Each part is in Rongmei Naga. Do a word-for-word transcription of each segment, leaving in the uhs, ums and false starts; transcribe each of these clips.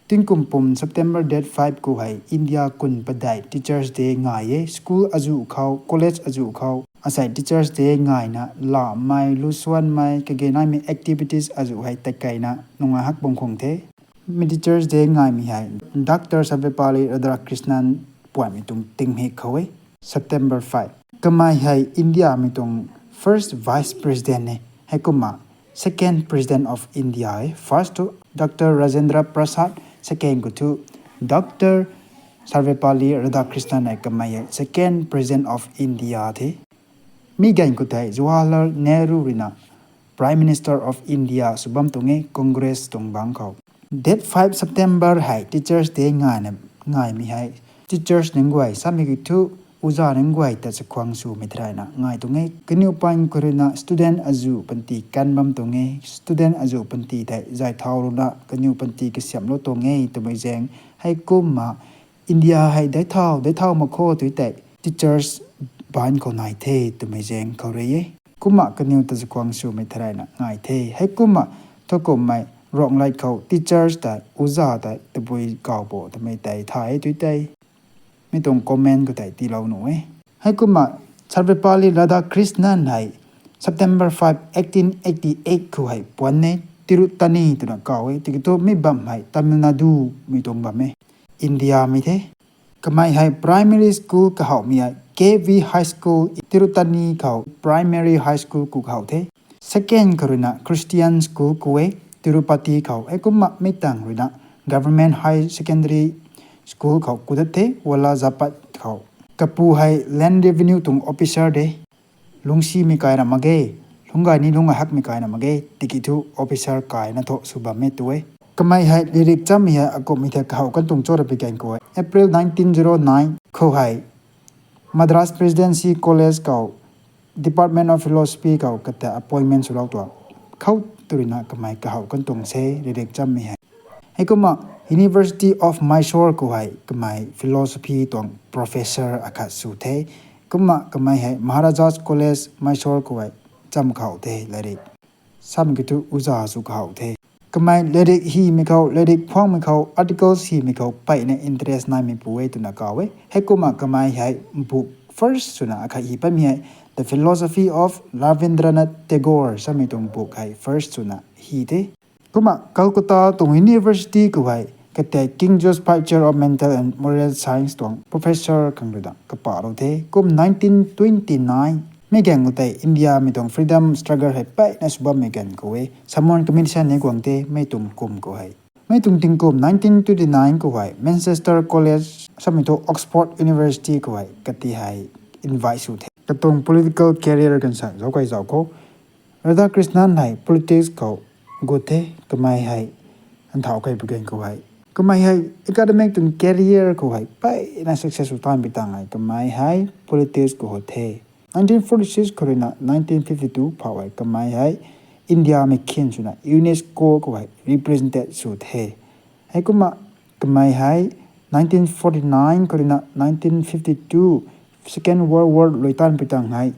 Tingkum pum September date five khou hei India kun padeih Teachers Day ngai e. School azuh khou, college azuh khou asei Teachers Day ngaina lamei, lusuanmei, kagenaimei activities azuh hei takeina nungai hak bam khang the. Mi Teachers Day ngaimei hei Doctor Sarvepalli Radhakrishnan puanmei tuang tingmik khou e, September five. Kamei hei Indiamei tuang first vice president e. Heikumna second president of India e. First tu Doctor Rajendra Prasad, second khou thu Doctor Sarvepalli Radhakrishnan e, kamei hei second president of India the. Mi ganv khou tei Jawaharlal Nehru ruina Prime Minister of India sw bam tuang e, Congress tuang bangc khou. Date five September hei Teachers Day ngaina ngaimei hei teachers nunc guay samei kiu thu, uza nunc guay ta chakhwang swmei theraina ngai tuang e. Kaniw paan khou ruina student azuh panty kan bam tuang e. Student azuh panty tei zay thau ruina kaniw panty kasiamhlou tuang e twmei zaeng. Heikumna India hei daic thau, daic thau mak kho tui tei teachers baan khou nai the twmei zaeng khou rui e. Kumna kaniw ta chakhwang swmei theraina ngai the. Heikumna thowkumhmei Ruanglait khou teachers tei, uza tei tabui kaw bo twmei tei thay e tui tei mi tuang comment khou tei tiilou nuh e. Heikumna Sarvepalli Radhakrishnan hei September five, eighteen eighty-eight khou hei puan e, Tirutani twna kaw e. Tiki thu mi bam hei Tamil Nadu mei tuang bam e, Indiamei the. Kamei hei primary school kahowmei hei K V High School, Tirutani khou primary high school khou kahow the. Second khou ruina Christian school khou e, Tirupati khou. Heikumna mi tangv ruina Government High Secondary School khou ku dat the, Walajapad khou. Kapu hei Land Revenue tuang officer de. Lungcsimei kaina mak ge, lungc gay ni lungc gay hakmei kaina mak ge, tiki thu officer kaina thu sw bam e tu e. Kamei hei lirik chammei hei akumhmei thei kahow kan tuang cho ta pi gan khou e. April nineteen zero nine khou hei Madras Presidency College khou Department of Philosophy khou kata appointment swlou tuang khou tu ruina kamei kahow kan tuang se, lirik chammei hei. Heikumna University of Mysore khou hei kamei philosophy tuang professor akhat sw the. Kumna kamei hei Maharajas College Mysore khou hei cham kahow the, lirik samei kiu thu uza sw kahow the. Kamei lirik hymei khou, lirik phuangmei khou, articles hymei khou mpeyna interest naimei pu e twna kaw e. Heikumna kamei hei book first swna akhat hy patmei hei The Philosophy of Rabindranath Tagore samei tuang book hei first swna hy the. Kumna Calcutta tuang University khou hei kata King George Five Chair of Mental and Moral Science tuang professor khang ruina kapahlou the. Kum nineteen twenty nine mei ganv khou tei Indiamei tuang freedom struggle hei mpeyna sw bammei ganv khou e. Simon Commission ni guang the mei tuang kum khou hei. Mei tuang tingkum nineteen twenty nine khou hei Manchester College samei thu Oxford University khou hei kati hei invite sw the. Katuang political career ganv sa zauc kai zauc khou Radhakrishnan hei politics khou gut the. Kamei hei nthauh kei pu ganv khou hei kamei hei academic tuang career khou hei mpeyna success sw tanpui tang hei kamei hei politics khou hot the. Nineteen forty six khou ruina nineteen fifty two phou hei kamei hei Indiamei khin swna UNESCO khou hei represented sw the. Heikumna kamei hei nineteen forty nine khou ruina nineteen fifty two Second World War lui tanpui tang hei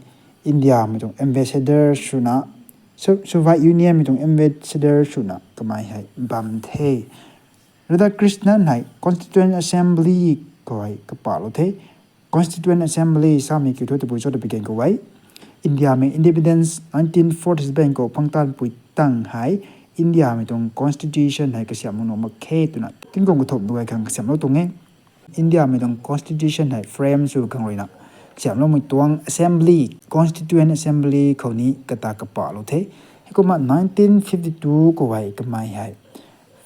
Indiamei tuang ambassador swna, Soviet Union mei tuang ambassador swna kamei hei bam the. Radhakrishnan hei Constituent Assembly khou hei kapahlou the. Constituent Assembly samei kiu thu tabui cho ta pi gan khou e. Indiamei independence nineteen forty seven khou phang tanpui tang hei Indiamei tuang constitution hei kasiamhlou nuh mak khe twna tingkum kathumh lu hei khang kasiamhlou tuang e. Indiamei tuang constitution hei frame sw khang ruina kasiamhloumei tuang assembly, Constituent Assembly khou ni kata kapahlou the. Heikumna nineteen fifty two khou hei kamei hei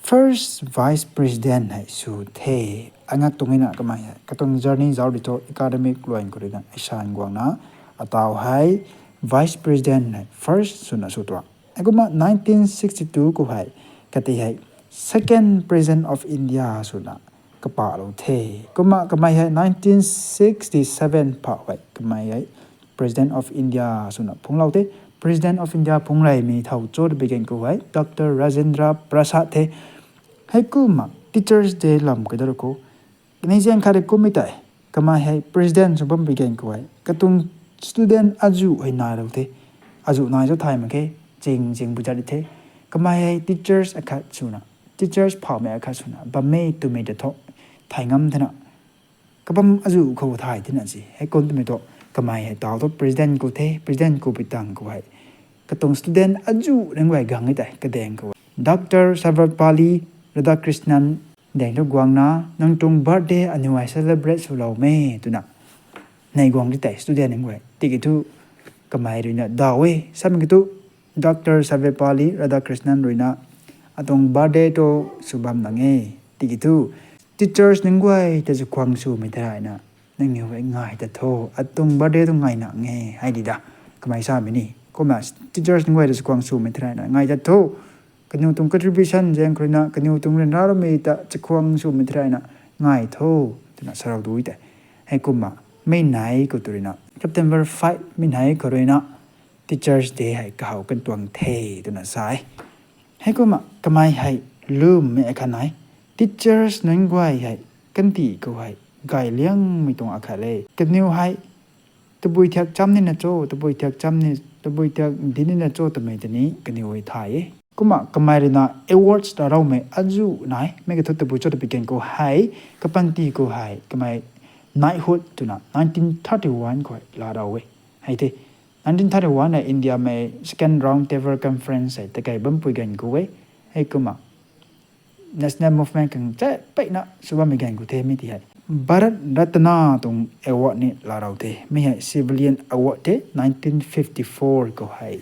first vice president hei sw the. Angak tuang na kamei hei katuang journey zauc di thu academic luan khou ruina asan guangna ataw hei vice president hei first swna sw tuang. Heikumna nineteen sixty two khou hei kati hei second president of India swna kapahlou the. Kumna kamei hei nineteen sixty seven phou hei kamei hei President of India swna phungclou the. President of India phungc reymei thow cho ta pi gan khou hei Doctor Rajendra Prasad the. Heikumna Teachers Day lam kadaru khou kanei zaeng khat kummei tei kamei hei president sw bam pi gan khou hei katuang student azuh hei nailou the. Azuh nai cho thay mak khe, ching ching bu zat di the. Kamei hei teachers akhat swna teachers phaumei akhat swna bammei twmei ta thu thay ngam thena, kabam azuh khou thay thena si. Heikum twmei thu kamei hei tau thu president khou the, president khou pi tang khou hei katuang student azuh nunc guay gang e tei kadaeng khou, Doctor Sarvepalli Radhakrishnan daeng thu guangna, nang tuang birthday aniu hei celebrate swloumei twna nei guang di tei student nunc guay. Tiki thu kamei ruina daw e, samei ki thu Doctor Sarvepalli Radhakrishnan ruina atuang birthday tu sw bam nang e. Tiki thu teachers nunc guay ta chakhwang swmei theraina, nangniw hei ngai ta tho, atuang birthday tu ngai nang e hei di da. Kamei samei ni kumna, teachers nunc guay ta chakhwang swmei theraina ngai ta tho, kaniw tuang contribution zaeng khou ruina kaniw tuang ryanra loumei ta chakhwang swmei theraina ngai tho, twna sarou dui tei. Heikumna mei nei khou tu ruina September five mei nei khou ruina Teachers' Day hei kahaw kan tuang the twna sa e. Heikumna kamei hei lwmmei akhat nai, teachers nunc guay hei kandih khou hei gay liangmei tuang akhat le. Kaniw hei tabui thiak cham nina cho, tabui thiak cham ni, tabui thiak di nina cho twmei tei ni kaniw hei thay e. Kumna kamei ruina awards ta raumei azuh nai, mei kathu tabui cho ta pi gan khou hei, kapanty khou hei kamei knighthood twna nineteen thirty-one khou laa rau e. Hei the, nineteen thirty-one hei Indiamei Second Round Table Conference hei takei bampui gan khou e. Heikumna national movement khang che peina sw bammei gan khou the mi ti hei Bharat Ratna tuang award ni laa rau the. Mi hei civilian award the, nineteen fifty-four khou hei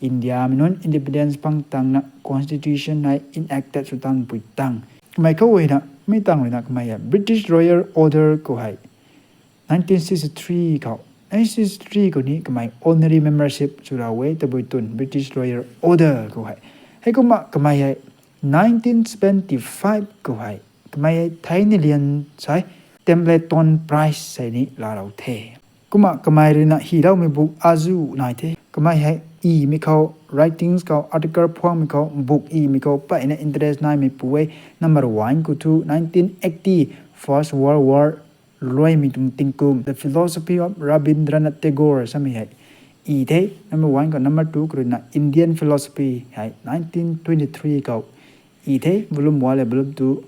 Indiamei nunc independence pang tangna constitution hei enacted sw tangpui tang. Kamei khou na mi tang ruina kamei hei British Royal Order khou hei nineteen sixty-three khou, nineteen sixty-three khou ni kamei honorary membership sw rau e, tabui twn British Royal Order khou hei. Heikumna kamei hei nineteen seventy-five khou hei kamei hei theini lian sai Templeton Prize hei ni laa rau the. Kumna kamei ruina hi raumei buk azuh nai the. Kamei hei imei khou, writings khou, article phuangmei khou, buk imei khou peina interest naimei pu e. Number one khou thu nineteen eighty, First World War luaimei tuang tingkum, The Philosophy of Rabindranath Tagore samei hei i the. Number one khou, number two khou ruina Indian Philosophy hei nineteen twenty-three khou i the, volume one le volume two.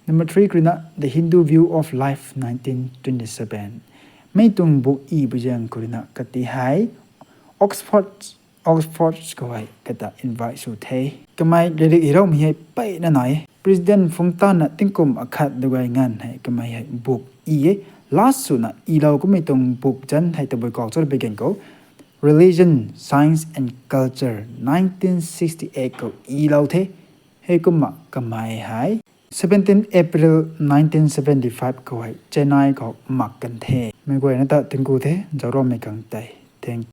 Number three khou ruina The Hindu View of Life, nineteen twenty-seven. Mei tuang buk i bu zaeng khou ruina kati hei Oxford, Oxford khou hei kata invite sw the. Kamei lairik hi raumei hei peina nai e. President phungtanna tingkum akhat dugay nganv hei kamei hei buk i e. Last swna ilou kummei tuang buk zanc hei tabui kau cho ta pi gan khou Religion, Science and Culture, nineteen sixty-eight khou ilou the. Heikumna kamei hei seventeen April nineteen seventy-five khou hei Chennai khou mak kan the. Mei guayna ta tingku the, zauc raumei khang tei. Thank you.